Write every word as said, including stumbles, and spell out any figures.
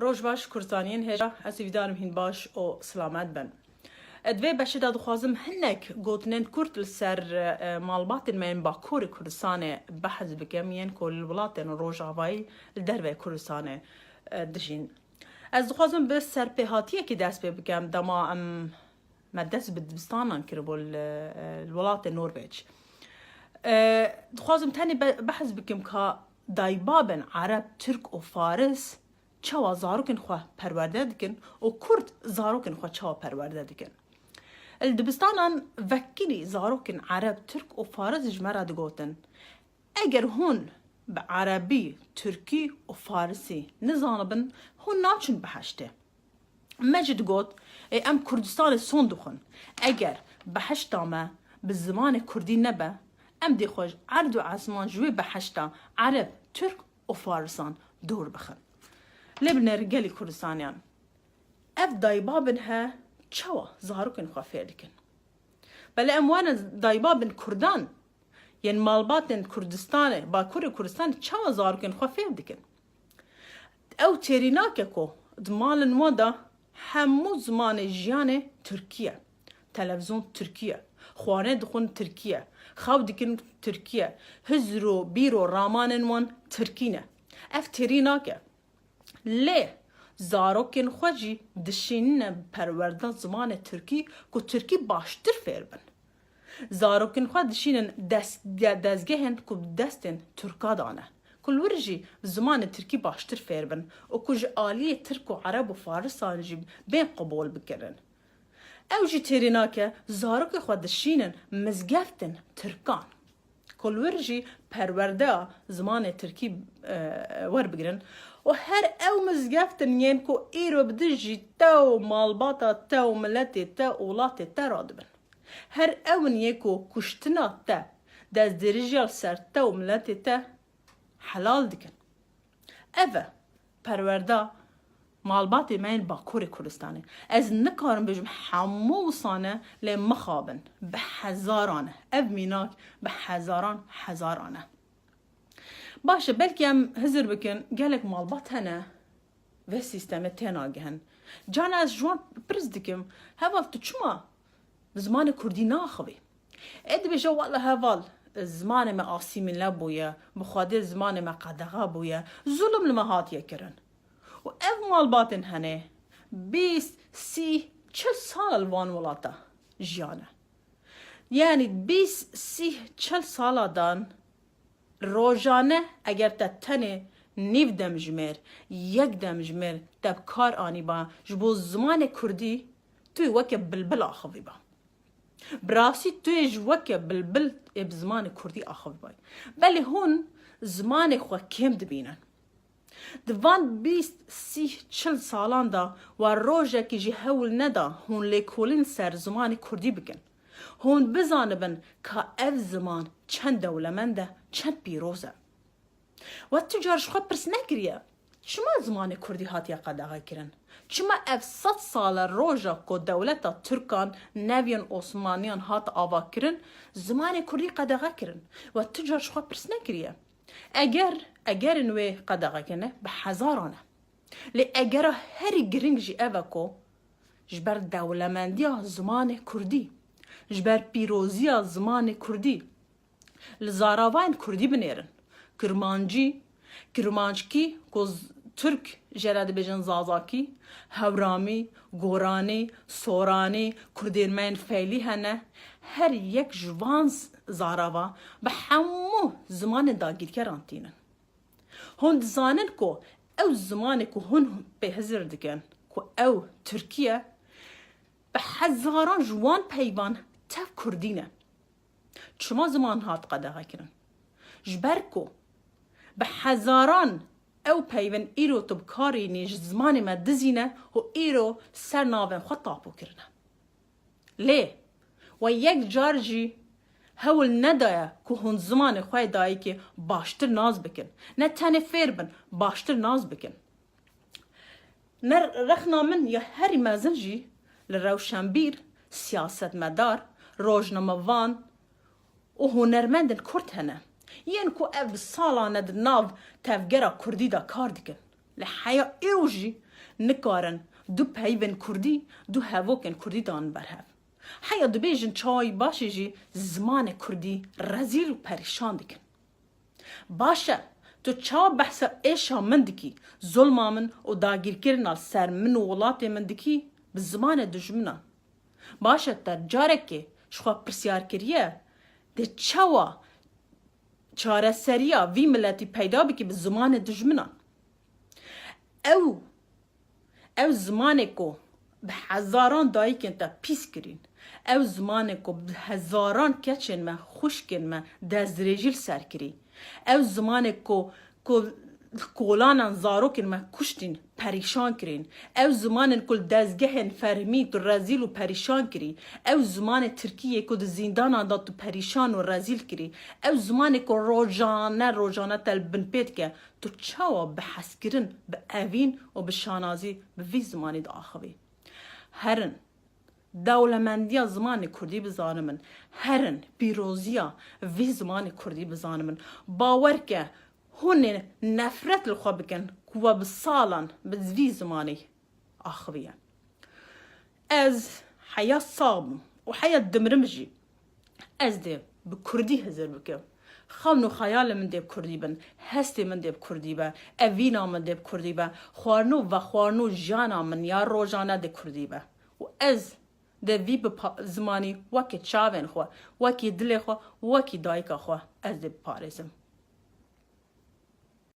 Roj baş Kurdistaniyên hêja, ez hîvdar im hîn baş û silamet bin. Di vê beşê de dixwazim hinek gotinên kurt li ser, e, malbatên me yên Bakurê Kurdistanê behs bikim, yên ku li welatên Rojavayî li derveyê Kurdistanê, e, dijîn. Ez dixwazim bi serpêhatiyekê dest pê bikim, dema em me dest bi dibistanan kiribû li, li welatê Norveç. E, dixwazim tenê be-, behs bikim ka daybabên Ereb, Tirk û Faris çawa zarokên xwe perwerde dikin û Kurd zarokên xwe çawa perwerde dikin. Li dibistanan vekirî zarokên Ereb, Tirk û Faris ji me re digotin, eger hûn bi Erebî, Tirkî û Farisî nizanibin, hûn naçin biheştê. Me jî digot, ê em Kurdistanê son dixwin. Eger behişta me bi zimanê Kurdî nebe, em dê xwe ji erd û esman ji wê behişta Ereb, Tirk û Farisan dûr bixin. Lê binêrin gelî Kurdistaniyan. Ev daybabin he çawa zarokên xwe fêr dikin? Belê em wane daybabin Kurdan, yên malbatên Kurdistanê, Bakurê Kurdistanê çawa zarokên xwe fêr dikin? Ew têrî nake ku di malên wan de hemû zimanê jiyanê Tirkî ye. Televîzyon Tirkî ye. Xwarinê dixwin Tirkî ye. Xew dikin Tirkî ye. Hizr û bîr û ramanên wan Tirkî ne. Ev têrî nake. Lê zarokên xwe jî dişînine bi perwerda zimanê Tirkî ku Tirkî baştir fêr bin. Zarokên xwe dişînin des-, de-, dezgehên ku bi destên Tirka de ne, ku li wir jî bi zimanê Tirkî baştir fêr bin û ku ji aliyê Tirk û Ereb û Farisan jî bên qebûl bikirin. Ew jî têrî nake, zarokê xwe dişînin mizgeftên Tirkan, ku li wir jî perwerdeya zimanê Tirkî, e, werbigirin. Û her ew mizgeftin yên ku îro bi dijî te û malbata te û miletê te û welatê te radibin. Her ew in yê ku kuştina te, destdirêjiya li ser te û miletê te helal dikin. Ev e perwerda malbatê me yên Bakurê Kurdistanê. Ez nikarim bêjim hemû wisa ne, lê mixabin bi hezaran e. Ev mînak bi hezaran, hezaran e. Baş e, belkî em hizir bikin, gelek malbat hene vê sîstemê tênagihin. Cana ez ji wan pirs dikim, heval, tu çima bi zimanê Kurdî naxivî? Ê dibêje, wela heval, zimanê me asîmîle bûye, bi Xwedê zimanê me qedexe bûye, zulm li me hatiye kirin. Û ev malbatên hene bîst, sî, çil sal li van welata jiyane. Yanî bîst, sî, çil sala dan rojane eger te tenê nîv demjimêr, yek demjimêr te bi kar anîba ji bo zimanê Kurdî, tu yê weke bilbil axivîba. Bi rastî tu yê ji weke bilbil ê bi zimanê Kurdî axivîbay. Belê hûn zimanê xwe kêm dibînin. Di van bîst, sî, çil salan de we rojekî jî hewl neda hûn lêkolîn ser zimanê Kurdî bikin. Hûn bizanibin ka ev ziman çend dewlemend e, çend pîroz e. We tu car ji xwe pirs nekiriye, çima zimanê Kurdî hatiye qedexekirin? Çima ev sed sal e roja ku dewleta Tirkan, neviyên Osmaniyan hat avakirin, zimanê Kurdî qedexe kirin? We tu car ji xwe pirs nekiriye? Eger, egerên wê qedexekirine bi hezaran e. Lê egera herî giring jî ev e ku ji ber dewlemendiya zimanê Kurdî, ji ber pîroziya zimanê Kurdî, li zaravayên Kurdî binêrin. Kirmancî, Kirmanckî, ku z-, Tirk jê re dibêjin Zazakî, Hewramî, Goranî, Soranî, Kurdên me yên feylî hene, her yek ji van z-, zarava bi hemû zimanên dagîrkeran tînin. Hûn dizanin ku ew zimanê ku hûn pê hizir dikin, ku ew Tirkî ye, bi hezaran ji wan peyvan tev Kurdî ne. Çima ziman hat qedexekirin? Ji ber ku bi hezaran ew peyvên îro tu bi kar înî ji zimanê me dizî ne û îro ser navên xwe tapo kirine. Lê we yek car jî hewl nedaye ku hûn zimanê xwe yê dayikê baştir nas bikin. Ne tenê fêr bin, baştir nas bikin. Ne rexna min ya herî mezin jî li rewşenbîr, siyasetmedar, rojnamevan û hunermendên Kurd hene, yên ku ev bi salan e di nav tevgera Kurdî de kar dikin. Li heya êro jî nikarin du peyvên kurdî, du hevokên kurdî dan berhev. Heya dibêjin çawayî başê jî zimanê kurdî rezîl û perîşan dikin. Baş e, tu çawa behsa êşa min dikî, zulma min û dagîrkirina li ser min û welatê min dikî bi zimanê dijminan? Baş e, te carekê ji xwe pirsyar kiriye, dê çawa çareseriya vî miletî peyda bikî bi zimanê dijminan? Ew, ew zimanê ku bi hezaran dayikên te pîs kirîn, ew zimanê ku bi hezaran keçên me, xwişkên me destdirêjî li ser kirî, ew zimanê ku, ku kolanan zarokên me kuştîn, perîşan kirîn, ew zimanên ku li dezgehên fermî tu rezîl û perîşan kirî, ew zimanê tirkî yê ku di zîndanan de tu perîşan û rezîl kirî, ew zimanê ku rojane, rojane te li bin pê dike, tu çawa bi hezkirin, bi evîn û bi şanazî bi vî zimanî diaxivî? Herin, dewlemendiya zimanê kurdî bizanimin. Herin, pîroziya vî zimanê kurdî bizanimin. Bawer ke, hûn ê nefret li xwe bikin ku we bi salan bi vî zimanî axiviye. Ez heya sax bim û heya dimirim jî, ez dê bi kurdî hizir bikim. Xewn û xeyalê min dê bi kurdî bin, hestê min dê bi kurdî be, evîna min dê bi kurdî be, xwarin û vexwarin û jiyana min ya rojane dê kurdî be. Û ez dê vî bi pa-, zimanî wekî çavên xwe, wekî dilê xwe, wekî dayika xwe ez dê biparêzim.